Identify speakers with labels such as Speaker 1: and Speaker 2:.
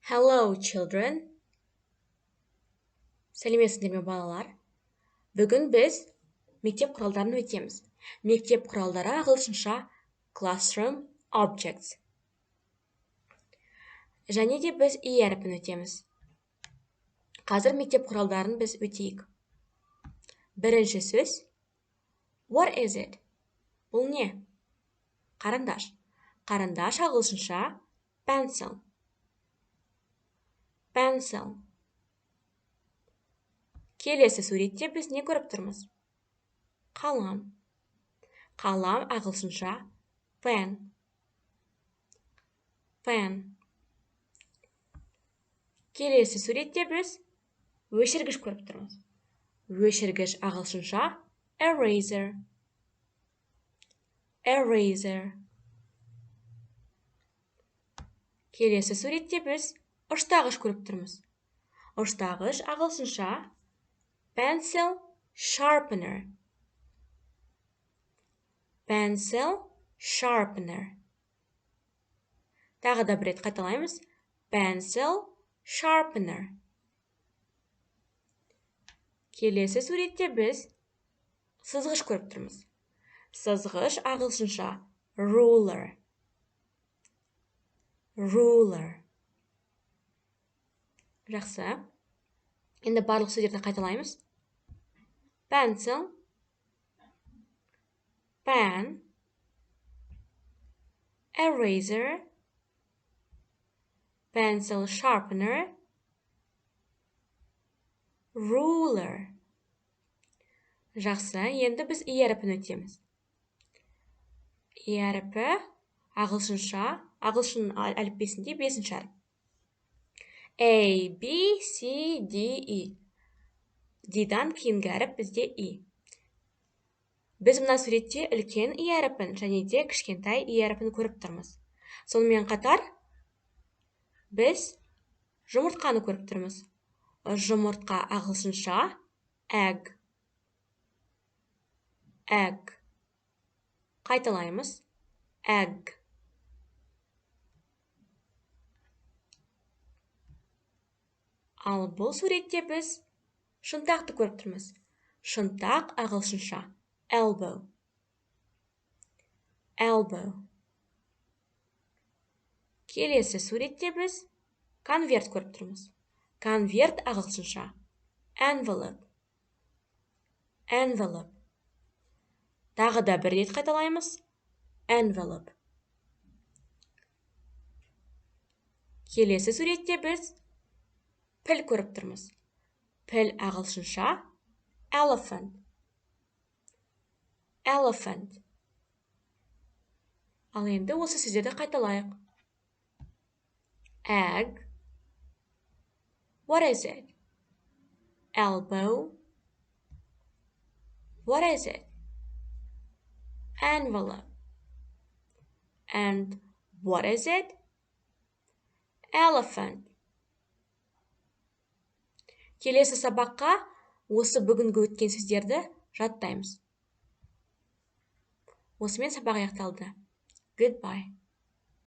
Speaker 1: Hello, children. Сәлеметсіздер ме, балалар? Бүгін біз мектеп құралдарын өтеміз. Мектеп құралдары ағылшынша classroom objects. Және де біз И әрпін өтеміз. Қазір мектеп құралдарын біз өтейік. Бірінші сөз what is it? Бұл не? Қарындаш. Қарындаш ағылшынша pencil. Pencil. Келесі суретте біз не көріп тұрмыз? Қалам. Қалам ағылшынша pen. Pen. Келесі суретте біз өшіргіш көріп тұрмыз. Өшіргіш ағылшынша eraser. Eraser. Келесі суретте біз ұштағыш көріп тұрмыз. Ұштағыш ағылшынша pencil sharpener. Pencil sharpener. Тағы да бір рет қайталаймыз. Pencil sharpener. Келесі суретте біз сызғыш көріп тұрмыз. Сызғыш ағылшынша ruler. Ruler. Жақсы. Енді барлық сөздерді қайталаймыз. Pencil, pen, eraser, pencil sharpener, ruler. Жақсы, енді біз И әрпін өтеміз. И әрпі ағылшынша, ағылшын әліппесінде 5-ші әріп. A, B, C, D, E. D-дан кейінгі әріп бізде И. Біз мына суретте үлкен И әрпін және де кішкентай И әрпін көріп тұрмыз. Сонымен қатар біз жұмыртқаны көріп тұрмыз. Жұмыртқа ағылшынша egg. Egg. Қайталаймыз. Egg. Ал бұл суретте біз шынтақты көріп тұрмыз. Шынтақ ағылшынша elbow. Elbow. Келесі суретте біз конверт көріп тұрмыз. Конверт ағылшынша envelope. Envelope. Тағы да бір рет қайталаймыз. Envelope. Келесі суретте біз піл көріп тұрмыз. Піл ағылшынша elephant. Elephant. Ал енді осы сөздерді қайталайық. Egg. What is it? Elbow. What is it? Envelope. And what is it? Elephant. Келесі сабаққа осы бүгінгі өткен сөздерді жаттаймыз. Осымен сабақ аяқталды. Goodbye.